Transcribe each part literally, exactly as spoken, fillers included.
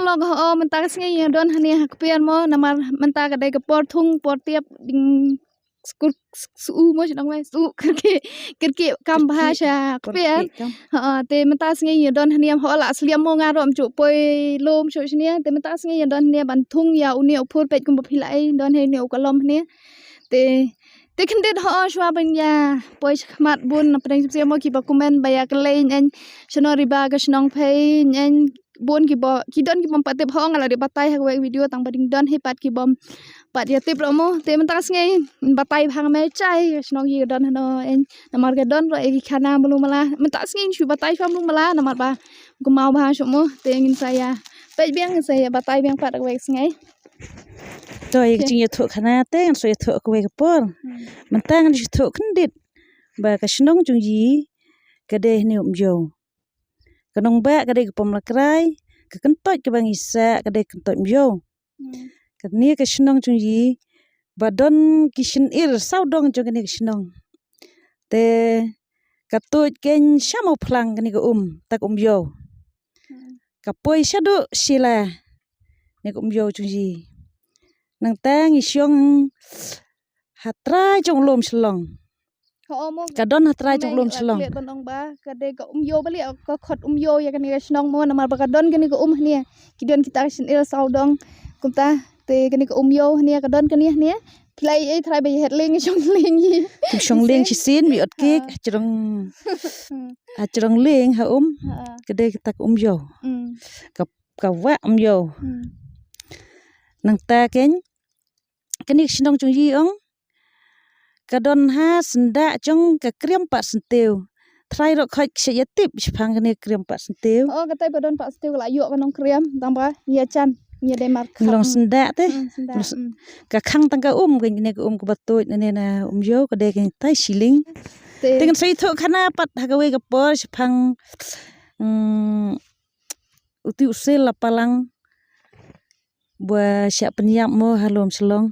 Ong ho mynta ka sngi ïa don hane ha kper mo namar mynta ka dei ka por thung por tiap ding skur su mo shnong wei su kyrki kyrki kam bha sha kper. Ha te mynta sngi ïa don hane ho la sliam mo nga rom chu poi lom chu shne te mynta sngi ïa don hane ban thung ïa une u phur pet kum ba phi la ai don hane u ka lom hane. Te te khyndiat ho shwa ban ïa poi shmat bun na pdeng sip mo ki ba kumen ba ïa ka lei nyen shano riba ka shnong phei nyen bun ki ba ki don ki bom pat tip ho nga la dei batai ha wei video tang ba ding don hi pat ki bom pat ïa tip ro mo te mynta sngi batai bhang me chai shnong ki don hano en namar ka don ro e ki khana mulu mala mynta sngi shu batai shwa mulu mala namar ba kumau bha shu mo te ngin sa ïa peit biang ngin sa ïa batai biang pat wei sngi. To ïa ka jingïathuh khana te ngan sa ïathuh ka wei ka por. Mynta ngan shu thuh khyndiat ba ka shnong jong yi ka dei hynñiew Umïew. Ka nongbah ka dei ka Pom Lakrai, ka kyntoit kaba ngi sah ka dei kyntoit Umïew. Kane ka shnong jong yi ba don ki shynir saw dong jong kane ka shnong. Te ka tuid kein sha Mawphlang kane ka um ta ka Umïew. Ka poi shaduh Shila ne ka Umïew jong yi. Nangta ngi shong ha trai jong u lum Shillong. Ka don ha trai jong u lum Shillong. Ka dei ka Umïew bali ka khot Umïew ïa kane ka shnong mo namar ba ka don kane ka um hne. Ki don kita ka shynir saw dong kumta te kane ka Umïew hne ka don kane hne. Phi la ïeit trai ba ïa het leng shong leng hi. Kim shong leng shisien mi ot kik ha jrong ha jrong leng ha um. Ka dei kita ka Umïew. Ka ka wah Umïew. Nangta kein kane ka shnong jong yi ong ka don ha syndah jong ka Kriam Pat Syntiew. Trai ro khot ka sha ïa tip shaphang kane ka Kriam Pat Syntiew. O ka tai ba don Pat Syntiew ka la ïoh ka nongkriam tang ba ïa chan ïa dei mar ka long syndah te. Ka khang tang ka um kein kane ka um ka ba tuid nane na Umïew ka dei kein tai shilling. Te ngan sa ïathuh khana pat ha ka wei ka por shaphang uti u sel la palang ba shah pynïap mo ha lum Shillong.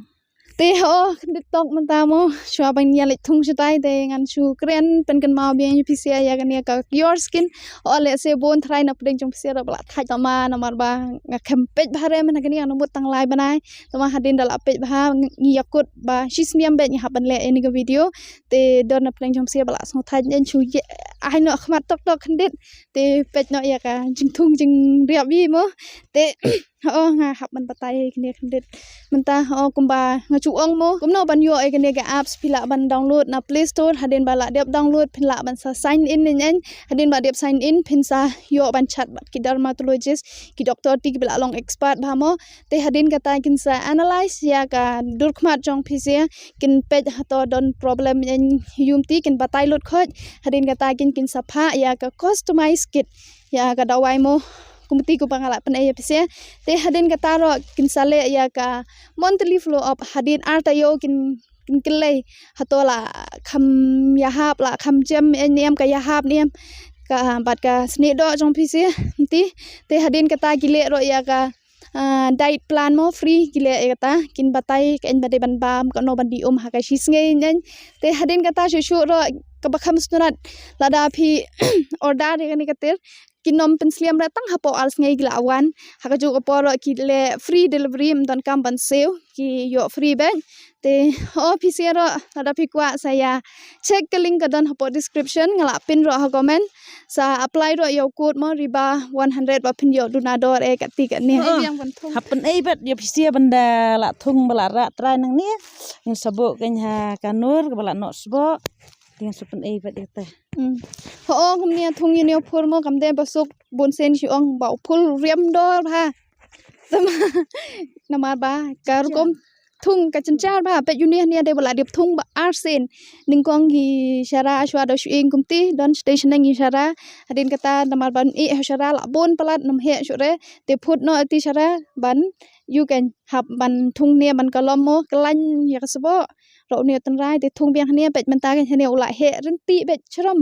Te ho khyndiat tok mynta mo shwa ban ïa leit thung shatai te ngan shu kren pynkynmaw biang ïa phi sha ïa kane ka Your Skin. O lehse bun trai na pdeng jong phi sha ba la thait ma namar ba nga khem peit bha re mynta kane nga mut tang lai bnai. Tama hadien da la peit bha ngi ïa kut ba shi snem beit ngi hap ban leh ïa kane ka video. Te don na pdeng jong phi sha ba la sngewthait ngan shu ïa ai noh khmat tok tok khyndiat. Te peit noh ïa ka jingthung jingriap hi mo. Te o nga hap ban batai kine khyndiat. Mynta o kumba nga ju ong mo kumno ban ïoh ïa kine ka apps phi lah ban download na Play Store hadien ba la dep download phin lah ban sa sign in ngan hadien ba dep sign in phin sa ïoh ban chat bad ki dermatologist ki doktor ti ki ba la long expert bha mo. Te hadien kata kin sa analyse ïa ka dur khmat jong phi sha kin peit hato don problem ngan ïum ti kin batai lut khot hadien kata kin kin sa pha ïa ka customize kit ïa ka dawai mo. Kumti ku ba nga la pynai ïa phi sha te hadien kata ro kin sa leh ïa ka monthly follow up hadien ar taïew kin kin kyllei hato la kham ïahap la kham jem em niam ka ïahap niam ka bad ka snieh doh jong phi sha. Te hadien kata ki leh ro ïa ka diet plan mo free ki leh ïa kata kin batai ka en ba dei ban bam ka no ban di um ha ka shi sngi ngan. Te hadien kata shu shu ro ka ba kham sngewtynnat lada phi order ïa kane ka ter kin nym pynslem re tang hapoh ar sngi ki la wan ha ka juk ka por ki leh free delivery ym don kam ban siew ki ïoh free bad. Te o phi sha ro lada phi kwah sa ïa check ka link ka don hapoh description nga la pin ro ha comment. Sa apply ro ïa u code mo riba one hundred ba phin ïoh duna dor e kati kane. Hap pynai bad ïa phi sha bynda la thung ba la rah trai nang ni. Ngin sa buh kein ha ka nur ba la noh sboh. Ngin sa pynai bad ïa te. Ho ong kumne thung ïa ne phur mo kam de ba suk bun sen shi ong ba u phur riam dor ha. Namar ba ka rukom thung ka chenchar ba peit ïa une hane dei ba la dep thung ba ar sen. Nyngkong hi shara shwa da shu ing kumti don station nang hi shara. Hadien kata namar ban i ha shara la bun palat nam he shu re te phut no ti shara ban yu kan hap ban thung ne ban ka lom mo ka lain ïa ka sbo. Ro une tynrai te thung biang hane peit mynta kan hane u la he rynti beit chrom.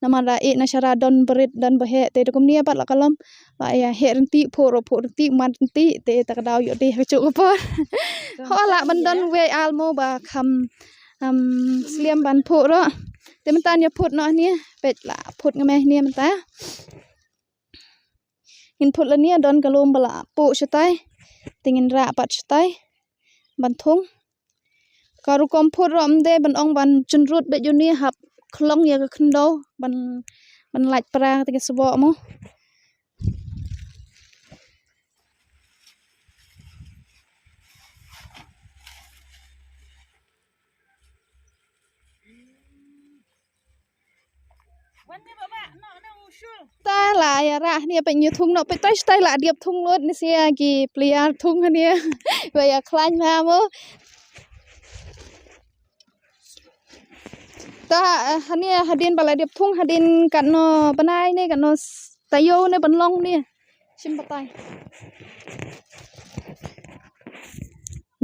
Namar da i na shara don brit don ba he te kumne pat la ka lom. Ba ïa he rynti pho ro pho rynti man rynti te ta ka daw ïoh dei ha ka juk ka por. Ho la ban don wei al mo ba kham slem ban pho ro. Te mynta ïa phut noh hane peit la phut nga meh hane mynta. Ngin phut lane don ka lum ba la puh shatai. Te ngin rah pat shatai ban thung. Ka rukom phut ruh ym dei ban ong ban jynrut beit ïa une, hap khlong ïa ka khyndew ban, ban lait pra te ka sboh mo. Ta la ïa rah ne, peit ngi thung noh, peit tai, tai la dep thung lut ne, sia ki player thung hangne. Ba ïa khlaiñ na mo. Ta, eh, hangne hadien ba la dep thung, hadien katno bnai ne, katno s-, taïew ne ban long ne. Shim batai.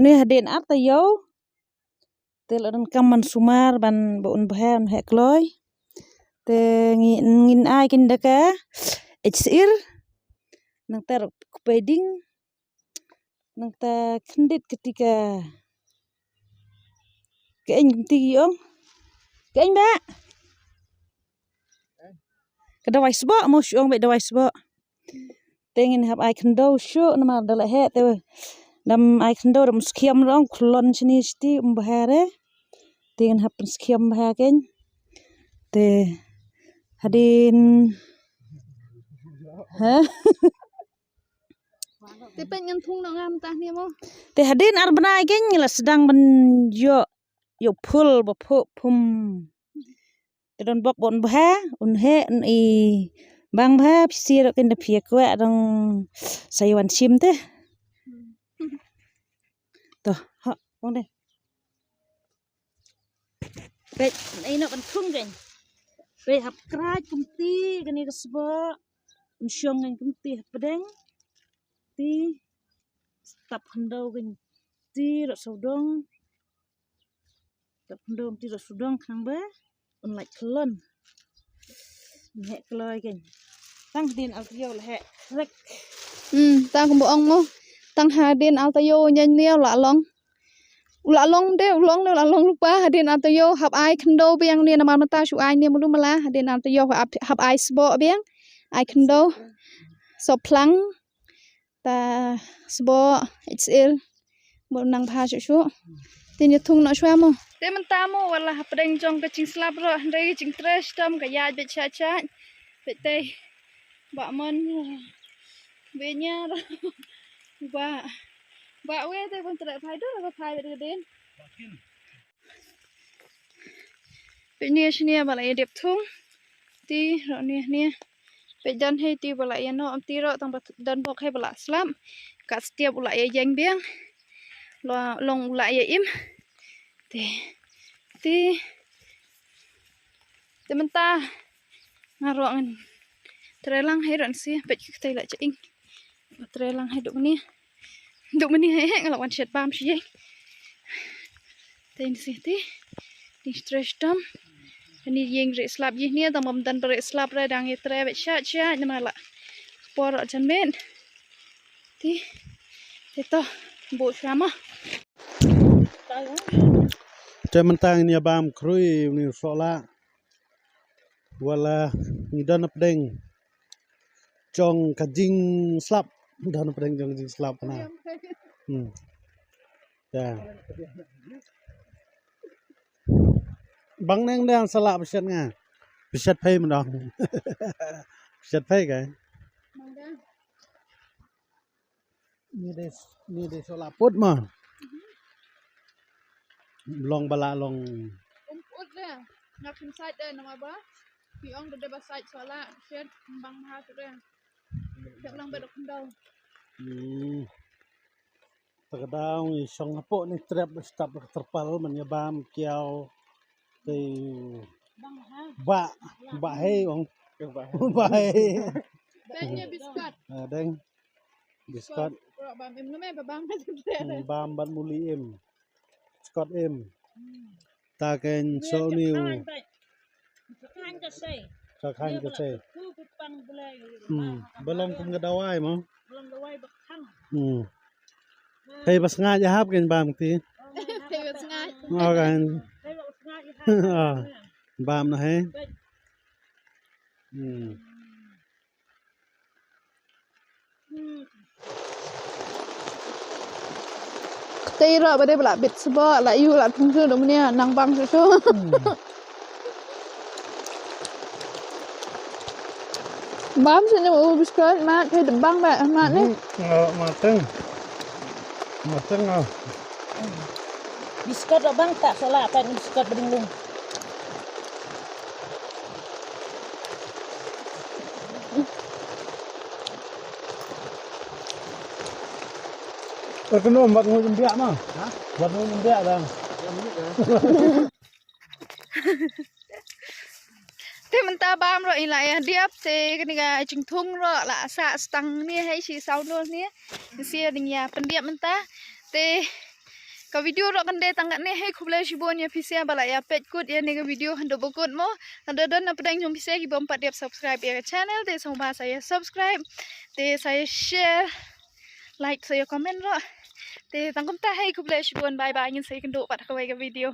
Ne hadien ar taïew. Te la donkam ban sumar ban ba un bha, un heh kloi. Te ngi, ngin ai kynda ka ïeit sir. Nangta ruh kpai ding. Nangta kyndit kti ka, ka ïeng kti ki ong. Ka ïeng ba. Ka dawai sboh, mo shu ong beit dawai sboh. Te ngin hap ai khyndew shuh namar da la heh te. Dam ai khyndew dam skhem rong khlon shini shiti um bha re. Te ngin hap pynskhem bha kein. Te hadien. Ha? Te peit ngan thung noh ngam tah ni mo. Te hadien ar bnai kein ngi la sdang ban ïoh, ïoh phul ba phuh phum. Te don bok bon bha, un heh, un i bang bha, phi sir kein da phi kwah dang sa ïa wan shim te. To, ha, ong de. Peit, ai noh ban thung kein. Peit hap krai kumti, kane ka sboh. Un shong kein kumti hapdeng. Ti, tap khyndew kein. Ti, rot sawdong. Tap khyndew ti rot sawdong khang ba un lait khlon. Heh kloi kein. Tang hadien ar taïew la heh. Rek. Hmm, tang kumba ong mo. Tang hadien ar taïew nyan ne la long. U la long de, u long ne, u la long lypa, hadien ar taïew hap ai khyndew biang ne namar mynta shu ai ne mulu mala, hadien ar taïew hap, hap ai sboh biang. Ai khyndew. Sop phlang. Ta sboh, H L. Bad nang bha shuh shuh. Te ngi thung noh shuwa mo. Te mynta mo wat la hapdeng jong ka jingslap ruh, hynrei ka jingtrei shitom ka ïaid beit shait shait. Beit te. Bah mon. Beit ñiar. Bah. Bah we te ban trei phai dur ba phai beit ka dien. Peit ne shane ba la ïa dep thung. Te ruh ne ne. Peit don hi te ba la ïa noh te ruh tang ba don bok hi ba la slap. Ka stiap u la ïa ïeng biang. Lo long u la ïa im. Te. Te. Te mynta nga ruh ngan trei lang hi ruh nsi peit ki ktai la cha ing. Trei lang hi duk ni. Duk ni hi hi nga la wan shet bam shi. Te nsi te. Te trei stam. Ni ïeng re slap yi ni dang bam dan re slap re dang yi trei beit sha sha ni ma la. Por jan men. Te. Te to. Bu sama. Te mynta ngin ïa bam khrui uni sola. Wala ngi don hapdeng jong ka jingslap, don hapdeng jong ka jingslap na. Hmm. Ya. Bang neng dang sala pesiat nga. Pesiat phai mendong. Pesiat phai kai. Ni dei, ni dei sola put ma. Long bala long. Um put le. Nga pun sait de nama ba. Pi ong de ba sait sola. Shet bang ma tu de. Shet lang ba dok ndau. Hmm. Takadang i song hapo ni trep stap terpal man ya bam kiau. Te ba, ba hei ong. Ba hei. Bang ya biscuit. Ah, deng. Biscuit. Bam em name ba bam. Hmm, bam bat muli em. Scott em. Ta ken so ni. Ka khan ka sei. Hmm, balong kum ka dawai mo. Hmm. Hei bas nga ja hap ken bam ti. Hei bas nga. Oh kan. Ah, bam na hei. Hmm. Kata ira ba dei ba la bit sboh, la yu la thung thung da mania nang bang shuh shuh. Bam sini u biskut mat, phe bang ba mat ni. Hmm, eh, mateng. Mateng ah. Biskut dah bang tak salah apa biskut berdunglung. Wat kano, wat ngu jembiak ma. Ha? Wat ngu jembiak dang. Te mynta bam ro ila ya diap te kani ka jingthung ro la sa stang ni hai si saunol ni. Ni si ding ya pendiap mynta. Te ka video ro kan de tang ni hai khublei shibun ya phi sia ba la ya pet kut ya ni ka video han do bokut mo. Kan do don na pedang jong phi sia ki bom pat diap subscribe ya ka channel te song ba sa ya subscribe. Te sa ya share. Like sa ya comment ro. Te tang kumta hai khublei shibun, bye bye, ngin sa ya kendo pat ka wai ka video.